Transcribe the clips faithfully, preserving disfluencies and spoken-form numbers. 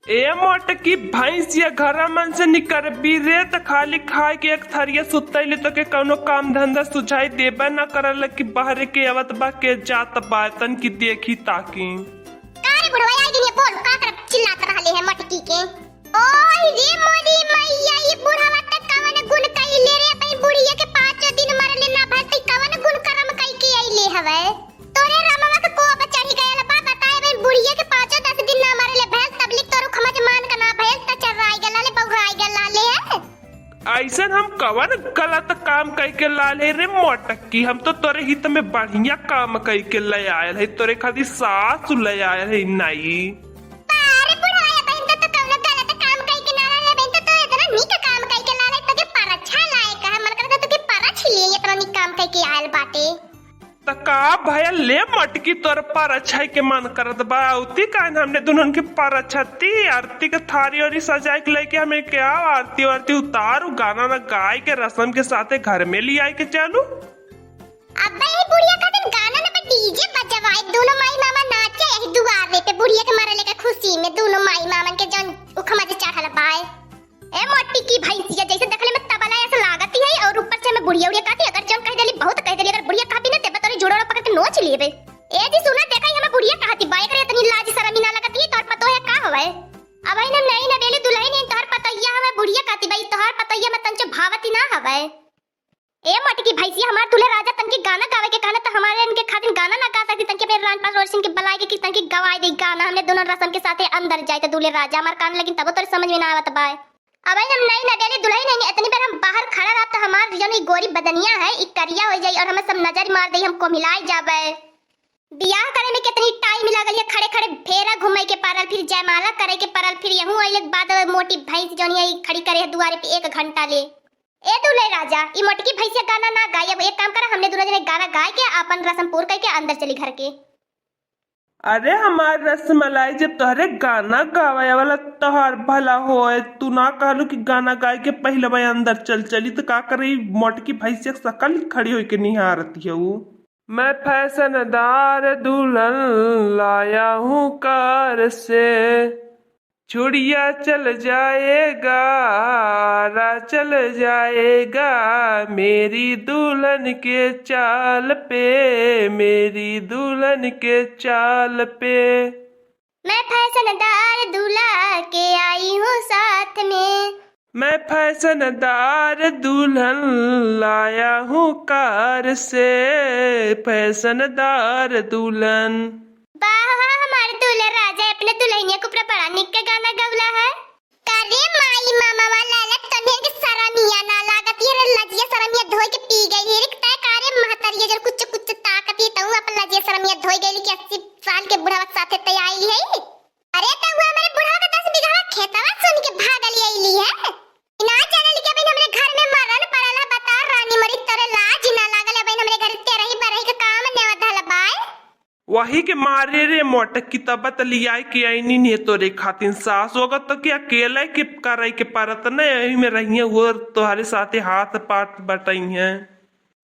ए मोटकी भैंसिया, घरा मन से निकरबी रे, त खाली खाए के एक थरिया सुतैले, तोके कौनो काम धंधा सुझाई देबे न करल कि बहरे के आवत बा, के जात बा, तन की देखी ताकी। का रे बुढ़वा, आई गई है, बोल, का कर चिल्लात रहले है मोटकी के? ओह रे मोरी मैया, ई बुढ़वा त कवन गुण कइले रे, अपनी बुढ़िया के पाँचों दिन मरले ना भइल, त कवन गुण करम कइके अइले हवे? तोरे रमवा के कोप चढ़ी गयल बा, बताए बे बुढ़िया के पाँचों दस दिन ना मरले भइल, तबलिक तोर उखमा जमान का ना भइल, त चर्राई गल लाले, बउराई गल लाले है। अइसन हम कवन गलत काम कइके लाले रे मोटकी, हम तो तोरे हित में बढ़िया काम कइके ले आयल है, तोरे खातिर सास ले आयल है नाई। अरे बुढ़वा, ये बहिन तो, तो कौनो गलत काम कइके ना लाले, बहिन तो, तो इतना नीक काम कइके लाले, तोके परछा लाए कहा, मन करता तोके परछ लिए, इतना नीक काम कइके आयल बाटे। त का भयल ले मोटकी, तोर परछाई के मन करत बा, औती काहे न हमने दुनों के परछती, आरती के थारी ओरी सजाए के लेके हमें क्या आरती वारती उतारू, गाना न गाए के रसम के साथे घर में ले आए के चलू। अब्बे, ये बुढ़िया खातिर गाना ना बा, डीजे बजवाई, दोनों माई मामा नाचे यही दुआरे पे बुढ़िया के मरले के खुशी में, दोनों माई मामन के जौन उखमा जे चढ़ल बाय। ए मोटकी भैंसिया, जैसे देखले में तबला ऐसा लागत ही है और ऊपर से हमें बुढ़िया उढ़िया कहती, अगर जौन कह देली बहुत कह देली, अगर बुढ़िया कहती ना देबे तोरे जुड़ोड़ा पकड़ के नोच लेबे। ए जी सुना, देखा ही हमें बुढ़िया कहती बा, एकरे इतनी लाज शरम ही ना लगती है, तोर पतोह है का हवे? अब है ना नई नवेली दुल्हन है, तोहर पतोहिया हमें बुढ़िया कहती बा, तोहर पतोहिया में तंचो भावती ना हवे। ए मोटकी भैंसिया, हमार दूल्हे राजा तनकी गाना गावे के कहना, त हमारे इनके खातिर गाना ना गा सकती, तनकी अपने रान पड़ोसिन के बुलाए के कि तनकी गवाए दे गाना, हमने दोनों रसम के साथे अंदर जाए त दूल्हे राजा हमार कान लगिन तबो तोरे समझ में ना आवत बाय। अब हम नई नवेली दुल्हन है, इतनी बेर हम बाहर खड़ा रहब त हमार जौन ई गोरी बदनिया है, ई करिया हो जाई और हमें सब नजर मार दे, हम कोमिलाई जाबे। बियाह करे में कितनी टाइम लागल है, खड़े खड़े फेरा घूमे के पड़ल, फिर जयमाला करे के पड़ल, फिर यहू अइले के बाद मोटी भैंस जौन है, ई खड़ी करे है दुआरे पे एक घंटा ले। ए दूल्हे राजा, ई मोटकी भैंसिया गाना ना गाई। अब एक काम करा, हमने दोनों जने गाना गाए के आपन रसम पूर करके अंदर चली घर के। अरे हमार रसमलाई, जब तोहरे गाना गावे वाला तोहार भला होए, तू ना कहलू कि गाना गाए के पहले मैं अंदर चल चली, तो का करी? मोटकी भैंसिया के शकल खड़ी होई के निहारती है वो। मैं फैशनदार दुल्हन लाया हूँ कार से, चुड़िया चल जाएगा, हारा चल जाएगा, मेरी दुल्हन के चाल पे, मेरी दुल्हन के चाल पे। मैं फैशनदार दूल्हा के आई हूँ साथ में। मैं फैशनदार दुल्हन लाया हूँ कार से, फैशनदार दुल्हन। वाह, वाह, हमार दूल्हा राजा अपने दुल्हनिया के ऊपर बड़ा निक के गाना गवला है। का रे माई मामा वाला ललक तन्हे के शरमिया ना लागत, ये रे लजिया शरमिया धोए के पी गई है रे। तय का रे महतरिया जर कुछ कुछ ताकत ही तू अपन लजिया शरमिया धोए गई कि अस्सी साल के बुढ़ावा साथे तय आई है। अरे त हुआ हमरे बुढ़ावा का दस बीघा खेतवा सुन के भागल अइली है। ना जानल के बिन हमरे घर में मरल पड़ल है, बता रानी मरी तोरे लाज ना लागल है, बिन हमरे घर ते रही बरही के काम नेवा धल बाय। वही के मारे रे मोटकी, तब त लियाए के आईनी ने तोरे खातिन सास होगा तो के अकेले के करे के परत न, यही में रहिए वो तोहरे साथे हाथ पाट बटई हैं।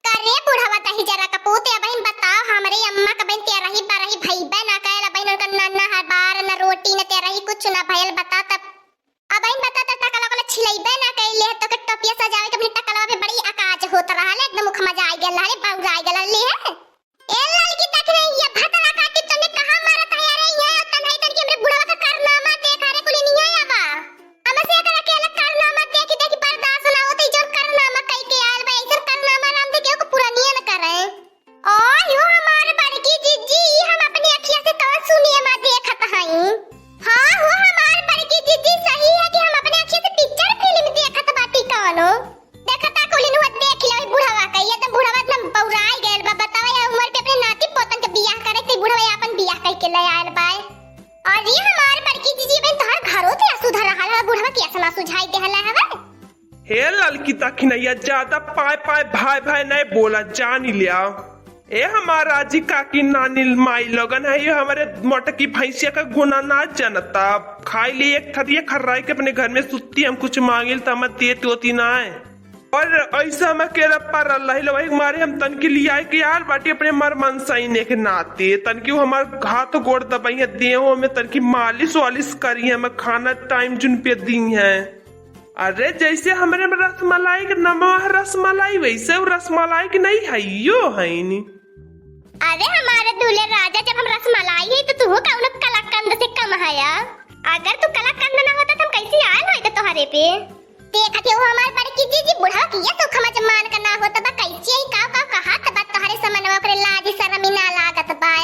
करे बुढ़वा दही जरा कपूत, अबहिन बताओ हमरे अम्मा के बहिन तेरही बरही भइबे ना कइल, अबहिन उनका न, न हबार, न रोटी, न तेरही, कुछ ना भइल, बता तब। अबहिन बता तब टकला वाला छिलइबे ना कइले, तो के टोपिया सजावे के अपने टकलवा पे बड़ी अकाज होत रहल, एकदम उखमा जाए गेल रहले, बउराए गेल रहले है। ए ललकी तखने ये भतरा काटी तने कहाँ मारत है? अरे ये तन्हई तनकी हमरे बुढ़वा का कारनामा देख रे कुली निया आवा। हमसे अगर अकेला कारनामा देखी देखी बर्दाश्त ना होते, जोन कारनामा कई के आयल बा, ऐसन कारनामा राम दे केहू को पुरानिया न करे। ओ यो हमार बड़की जीजी, ई हम अपनी अखिया से कौन सिनेमा देखत हई? हाँ हो हमार बड़की जीजी, सही है कि हम अपने अखिया से पिक्चर फिल्म देखत बाटी कौनो। देखता कुलिन हुआ देख लो ई बुढ़वा के, ये तो बुढ़वा एकदम बौराई गयल बा। बतावा ये उम्र पे अपने नाती पोतन के बियाह करे ते बुढ़वा ये अपन बियाह कई के ले आयल बा। और ये हमार बड़की जीजी बहन तोहर घरो ते सुधर रहा है, बुढ़वा के असना सुझाई देहला हवे। हे ललकी तखिनैया, ज्यादा पाए पाए भाई भाई नहीं बोला, जानी लिया। ए हमार राजी काकी नानी माई लोगन है, ये हमारे मोटकी भैंसिया का गुना ना जनता। खाई ली एक थरिया खर्राई के अपने घर में सुत्ती, हम कुछ मांगिल त हम देत होती ना है। और ऐसा हम अकेला परल रहिल, वही मारे हम तनकी लियाए के यार बाटी अपने मर मनसैने के नाते, तनकी वो हमार हाथ गोड़ दबइहें, देहो में तनकी मालिश वालिश करिहें, हम खाना टाइम जुन पे दीहें। अरे जैसे हमरे में रसमलाई के नमवा है रसमलाई, वैसे वो रसमलाई के नहीं हइयो हइनी। अरे हमारे दूल्हे राजा, जब हम रसमलाई है तो तू कौनो कलाकंद से कम हया? अगर तू कलाकंद ना होता तो हम कैसे आयल होइत तोहरे पे? देखत हो हमार बड़की जीजी, बुढ़वा किया तो खमा जमान का ना होत बा, कैसे ही काव काव कहात बा, तोहरे समनवा ओकरे लाज शरम ही ना लागत बा।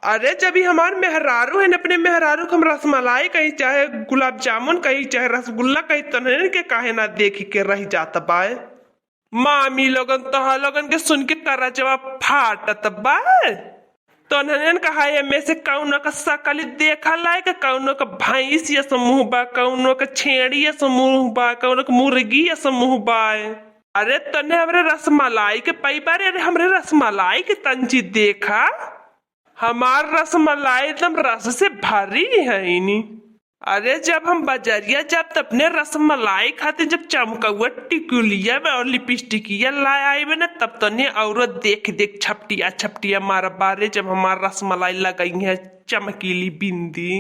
अरे जब ही हमार मेहरारू है न, अपने मेहरारू के हम रसमलाई कही, चाहे गुलाब जामुन कही, चाहे रसगुल्ला कही, तन्हन के काहे ना देखी के रह जात बा। मामी लोगन तोहा लोगन के सुन के करजवा फाटत बा। तन्हन कहा एमे से कौनो का सकल देखा लायक, कौनो का भैंस यस मुँह बा, कौनो का छेड़ी यस मुँह बा, कौनो का मुर्गी यस मुँह बा। अरे तन्हे हमरे रसमलाई के पैबा रे, अरे हमरे रसमलाई के तंची देखा, हमार रसमलाई एकदम रस से भरी हइनी। अरे जब हम बजरिया जाब त अपने रसमलाई खातिर जब चमकौआ टिकुलिया में और लिपस्टिकिया लाए आइबे न, तब तन्हे औरो देख देख छपटिया छपटिया मारबा रे, जब हमार रसमलाई लगइहें चमकीली बिंदी।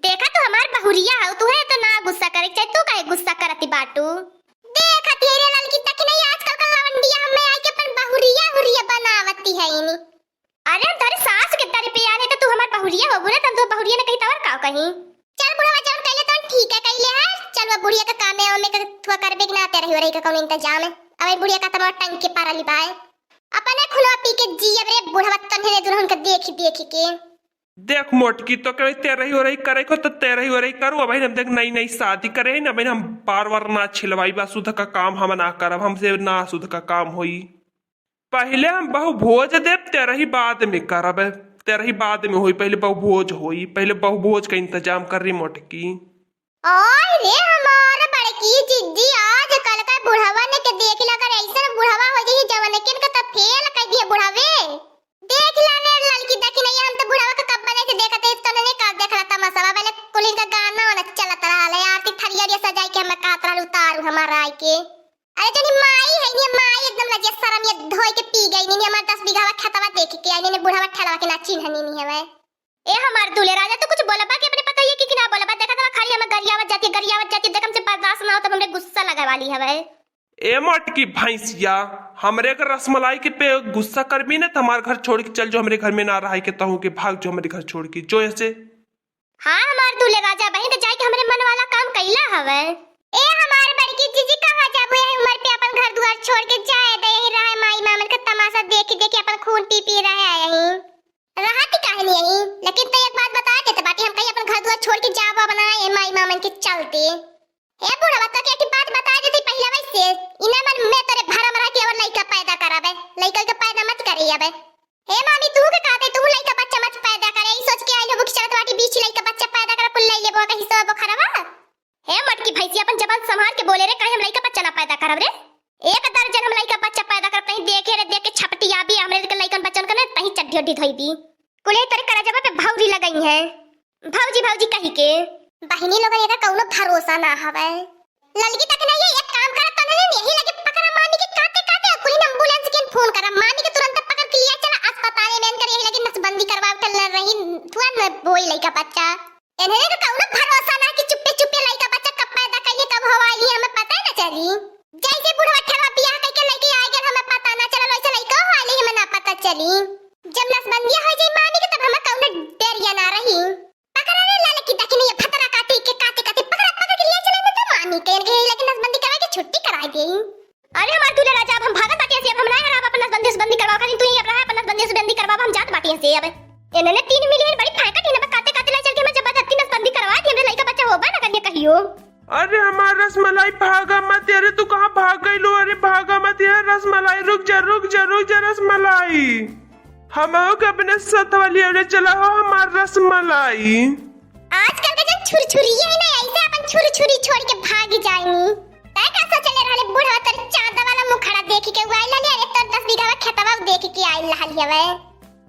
देखा तू हमार बहुरिया हऊ, तू है तो ना गुस्सा करे के चाही, तू काहे गुस्सा करती बाटू? देखत ही रे ललकी, तक नहीं आजकल का लवंडिया हमें आई के अपन बहुरिया हुरिया बनावती है इनी। अरे हम तोहरे सास के दर पे आले तो तू हमार बहुरिया होबू ना, त हम तो बहुरिया न कही त और का कही? चल बुढ़वा जौन कइले तौन ठीक है कइले है, चल वो बुढ़िया का काम है, ओमे के थुआ करबे के ना, तेरही ओरही का कौनो इंतजाम है। अब बुढ़िया का तमा टंग के पारा लिबाए, अपने खुलवा पी के जी। अब रे बुढ़वा तन्हे दुल्हन के देखी देखी के। देख मोटकी, तो कहीं तेरही ओरही करे को तो तेरही ओरही करू। अब हम देख नई नई शादी करे है ना, अब हम बार बार ना छिलवाई बा, सुध का काम हम ना करब, हमसे ना सुध का काम होई। पहिले हम बहु भोज देब, तेरही बाद में करब, तेरही बाद में होई, पहिले बहु भोज होई, पहिले बहु भोज का इंतजाम कर रे मोटकी। ओए रे हमार बड़की जिज्जी, आजकल का बुढ़वन के देख ला कर, ऐसन बुढ़वा हो जाई जवन के इनका त फेल कर दिए बुढ़वे। देख ला ने ललकी, देखी नहीं हम तो बुढ़वा का कब बने से देखते, तो ने का देख रहा तमाशा वाले कुलिन का गाना वाना चलत रहा है, आरती थरिया सजाई के हमें कहत रहा उतारू हमारा आई के। अरे जनी माई है, ये माई एकदम लजिया शरम ये धोई के पी गई, नहीं हमार दस बीघा खेतवा देख के आई, नहीं बुढ़वा ठेलवा के ना चिन्हनी नहीं हवे। ए हमार दूल्हे राजा, तू कुछ बोलबा कि अपने पतोहिया की, कि ना बोलबा? देखा तबा खाली हमें गरियावत जाती, गरियावत जाती, देख हमसे बर्दाश्त ना हो तब हमरे गुस्सा लगे वाली हवे। ए मोटकी भैंसिया, हमरे के रसमलाई के पे गुस्सा करबी ना, तो हमार घर छोड़ के चल जो, हमरे घर में ना रह के तहूँ के, भाग जो हमरे घर छोड़ के, जो ऐसे। हाँ हमार दूल्हे राजा, बहिन तो जाए के हमरे मन वाला काम कैला हवे। ए हमार बड़की जीजी, कहाँ जाबू यही उम्र पे अपन घर दुआर छोड़ के? जाए दे, यही रहे माई मामन के तमाशा देखी देखी अपन खून पी पी रहे यही। रहती काहे नहीं यही? लेकिन तो एक बात बता देते बाटी, हम कहीं अपन घर दुआर छोड़ के जाबो अब ना, ये माई मामन के चलते। ए बुढ़वा, तो के एक बात बता देती पहले वैसे, इना मन में तोरे भरम रह के और लइका पैदा करावे, लइका के पैदा मत करी अबे। हे मामी, तू के कहते तू लइका बच्चा मत पैदा करे, ई सोच के आइल होबो कि चलत बाटी बीच लइका बच्चा पैदा करे, कुल ले लेबो कहीं सो बोखरवा। हे मटकी भैंसी, अपन जबान संभाल के बोले रे, काहे हम लइका बच्चा ना पैदा करब रे? एक दर्जन हम लइका बच्चा पैदा करब, तहीं देखे रे, देख के छपटी आबी, हमरे के लइकन बच्चन के ना तहीं चड्ढी उड्ढी धोई दी। कुले तोरे करजवा पे भौरी लगई है, भौजी भौजी कही के। बहिनी लोगन एकर कौनो भरोसा ना हवे। ललकी तक नहीं है, एक काम करत तने ने यही लगे पकड़ा मामी के काते काते और कुली एम्बुलेंस के फोन करा, मामी के तुरंत पकड़ के लिया चला अस्पताल में, इनकर यही लगे नसबंदी करवा के ले रही, थुआ न बोई लइका बच्चा। इन्हें का कौनो भरोसा ना कि चुप्पे चुप्पे लइका बच्चा कब पैदा करिए, कब हवाई लिए, हमें पता ही ना चली। जैसे बुढ़वा ठेवा बियाह करके लइके आ गए, हमें पता ना चलल, वैसे लइका हवाई लिए, हमें ना पता चली। जब नसबंदिया हो जाई मामी के, तब हमें कौनो डरिया ना रही। पकड़ा रे ललकी दखिनी, ये भतरा काटी के काते काते पकड़ा, पकड़ के लिया चला ना तो मामी के, इनके यही लगे नसबंदी करवा के छुट्टी करा दे। अरे हमार दूल्हे राजा, अब हम भागत बाटी से, अब हम ना रहब अपन नसबंदी से बंदी करवाओ, खाली तू ही अब रहा अपन नसबंदी से बंदी करवाओ, हम जात बाटी से अब। इन्होंने तीन मिलियन बड़ी फायकट ही ना, काते काते ले चल के मैं जबरदस्ती नसबंदी करवा दी, हमरे लइका बच्चा होबा ना करिए कहियो। अरे हमार रसमलाई, भागा मत, अरे तू कहाँ भाग गइलो? अरे भागा मत यार रसमलाई, रुक जा, रुक जा, रुक जा रसमलाई। हमहू के अपने सथवा लियावले चला हो हमार रसमलाई। आजकल के जन छुरछुरिया है ना, ऐसे अपन छुरछुरी छोड़ के भाग जाएनी। तै का सोचले रहले बुढ़वा तोर चांद वाला मुखड़ा देखी के आइल हले, अरे तोर दस बीघा खेतवा देखी के आइल रहल हवे।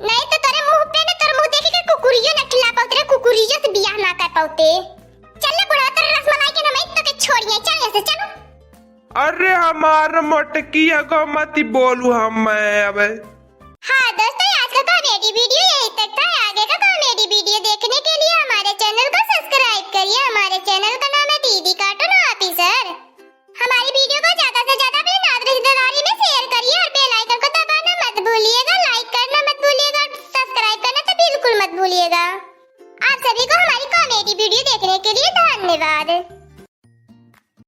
नहीं तो तोरे मुंह पे ना, तोर मुंह देखी के कुकुरियो ना खिला पाउते रे, कुकुरियो से बियाह ना कर पाउते। चल ले बुढ़वा, तोर रसमलाई के ना मैं तो के छोड़िए, चल यहाँ से, चलो। अरे हमार मोटकी, अगो मत बोलू हम, मैं अब। हाँ दोस्तों, आज का कॉमेडी वीडियो यहीं तक था। आगे का कॉमेडी वीडियो देखने के लिए हमारे चैनल को सब्सक्राइब करिए। हमारे चैनल का नाम है दीदी कार्टून ऑफिसर। हमारी वीडियो को ज्यादा से ज्यादा अपने नात रिश्तेदारी में शेयर करिए और बेल आइकन को दबाना मत भूलिएगा, लाइक करना मत भूलिएगा और सब्सक्राइब करना तो बिल्कुल मत भूलिएगा। आप सभी को हमारी कॉमेडी वीडियो देखने के लिए धन्यवाद।